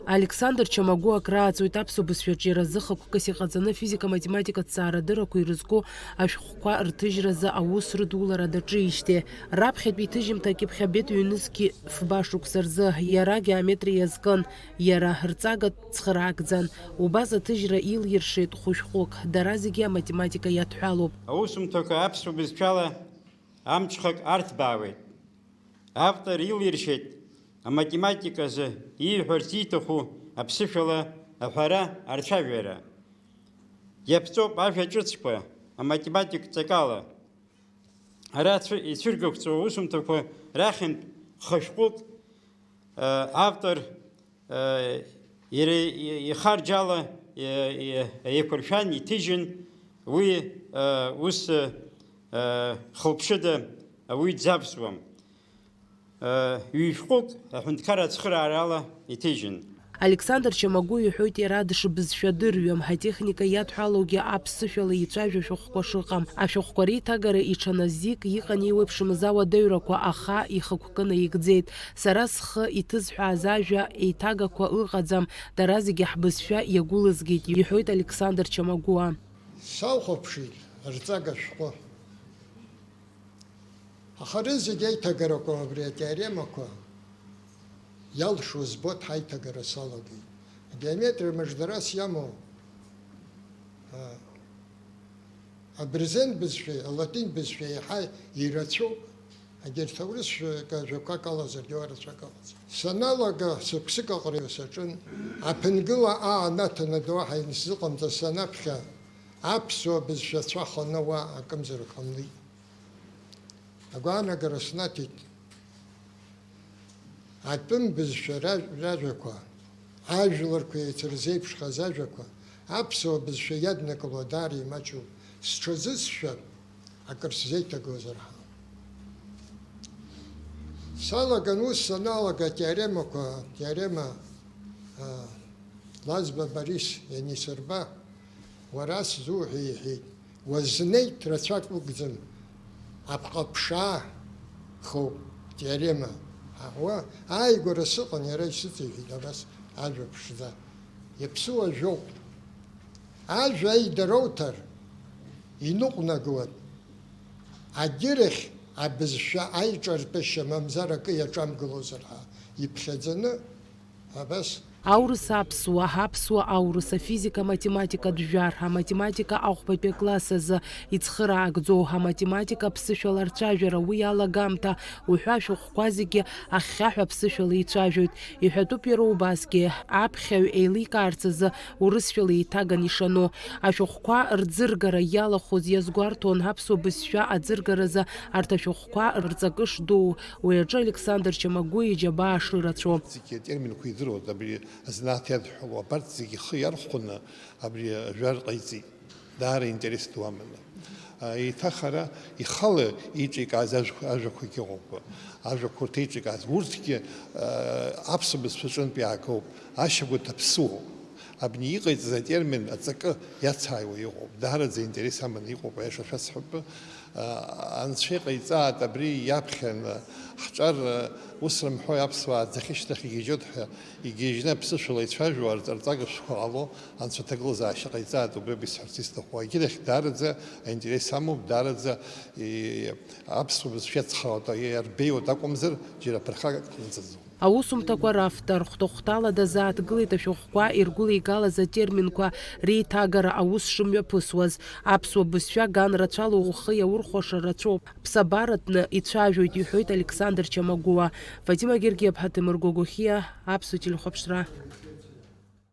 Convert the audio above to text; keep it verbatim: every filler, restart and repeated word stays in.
Александр Чамагәуа акрааҵуеит аԥсуа бызшәаҿы иара зыхықәкыс иҟаҵаны афизика-математика ҭҵаарадыррақәа ирызку ашәҟәқәа рҭыжьразы аус рыдулара даҿижьҭеи. Раԥхьатәи иҭыжьымҭа акьыԥхь абеит ҩнызқьи фба шықәса рзы, иара геометриа иазкын, иара рҵага цхыраагӡан. Убас аҭыжьра илиршеит хәышәҟәык, дара зегьы аматематика иадҳәалоуп. Аусумҭақәа аԥсуа бызшәала амҽхак арҭбаауеит. Автор илиршеит аматематиказы ииҳәарц ииҭаху аԥсышәала аҳәара арцәажәара. Иаԥҵоуп ажәа ҿыцқәа аматематик ҵакала. Ара цәы-, ицәыргақәҵоу аусумҭақәа рахьынтә хышәҟәык, э, автор, э, иара и-, ихарџьала, э, э, еиқәыршәан иҭыжьын, уи, э, ус, э, хылԥшыда ауаҩы дзавсуам. Э, ҩышәҟәык аҳәынҭқарра ацхыраарала иҭыжьын. Александр Чамагәуа иҳәоит иара дшыбызшәадырҩым, атехника иадҳәалоугьы аԥсышәала ицәажәо шәҟәқәа шыҟам. Ашәҟәқәа реиҭагара иҽаназик иҟан еиуеиԥшымыз ауадаҩрақәа, аха ихықәкы наигӡеит. Сара схы иҭызҳәааз ажәа еиҭагақәа ыҟаӡам, дара зегьы ҳбызшәа иагәылызгеит, иҳәоит Александр Чамагәуа. Сахәаԥшит рҵага шәҟәы. Аха рызегь аиҭагарақәа, абри атеоремақәа иалшо збоит ҳаиҭагара салагеит. Агеометриа мыждарас иамоу, а, абырзен бызшәеи алатин бызшәеи еиҳа ирацәоуп, егьырҭ аурыс жәа-, ка-, жәақәак алазаргьы уа рацәак ыҟаӡам. Саналага, сықәсык аҟара саҿын, аԥынгыла аан аҭаны доуҳа инсзыҟамҵаз санаԥхьа, аԥсуа бызшәа цәаханы уа акымзарак ҟамлеит. Агәаанагара снаҭеит, атәым бызшәа ражә-, ражәақәа, ажәларқәа еицырзеиԥшхаз ажәақәа, аԥсуа бызшәа иаднакыло даара имаҷуп, сҽазысшәап, акыр сзеиҭагозар ҳәа. Салаган ус саналага атеоремақәа, атеорема, а, Лазба Борис ианисырба, уара сзуҳәа иҳәеит, уазнеит рацәак угӡам, аԥҟаԥшаа хоуп, теорема. Уа ааигәара сыҟан, иара исыҵеиҳәеит абас ажәа ԥшӡа. Иаԥсуа жәоуп. Ажәа аидароуҭар, иныҟәнагоит. Агьырахь абызшәа аиҿартәышьа мамзар акы иаҿамгылозар ҳәа иԥхьаӡаны, абас. Аурыс аԥсуа, аԥсуа аурыс, афизика-математикатә жәар, аматематика ахәбатәи акласс азы ицхыраагӡоу, аматематика аԥсышәала рцәажәара, уи алагамҭа, уҳәа ашәҟәқәа зегьы ахьхьаҳәа аԥсышәала ицәажәоит. Иҳәатәуп иара убасгьы, аԥхьаҩ еиликаарц азы урысшәала еиҭаган ишану. Ашәҟәқәа рӡыргара иалахәыз иазгәарҭон аԥсуа бызшәа аӡыргаразы арҭ ашәҟәқәа рҵакы шдуу. Уи аҿы Александр Чамагәуа иџьабаа шырацәоу. Зегьы атерминқәа идыруан, абри азанааҭ иадҳәалоу, абарҭ зегьы ихы иархәаны абри ажәар ҟаиҵеит. Даара интерес ду аманы. А, еиҭах ара ихала еиҿикааз ажәқәа, ажәақәагьы ыҟоуп. Ажәақәа урҭ еиҿикааз, урҭгьы, а, аԥсуа бызшәа аҿынтә иаагоуп. Ашьагәыҭ аԥсуоуп. Абни иҟаиҵаз атермин аҵакы иацааиуа иҟоуп. Даараӡа интерес аманы иҟоуп, аиаша шәасҳәап. Анцәа иҟаиҵааит абри иаԥхьаны ҳҿар, ус рымҳәои, аԥсуаа аӡахьы шьҭахь игьежьуеит ҳәа, игьежьны аԥсышәала ицәажәо арҵарҵага шәҟәы ҟало, Анцәа аҭагылазаашьа ҟаиҵааит, убри бисҳәарц исҭаху. Егьирахь даараӡа аинтерес амоуп, даараӡа, и, аԥсуа бызшәа иацхраауеит, иарбеиуеит акәымзар, џьара ԥырхагак ҟанаҵаӡом. Аусумҭақәа рафтор хәҭахәҭала дазааҭгылеит ашәҟәқәа иргәылеигалаз атерминқәа реиҭагара аус шымҩаԥысуаз. Аԥсуа бызшәа ган рацәала ухы иаурхәаша рацәоуп. Ԥсабаратәны ицәажәоит, иҳәоит Александр Чамагәуа. Фатима Гергиаԥҳа, Ҭемыр Гогохиа, Аԥсуа телехәаԥшра.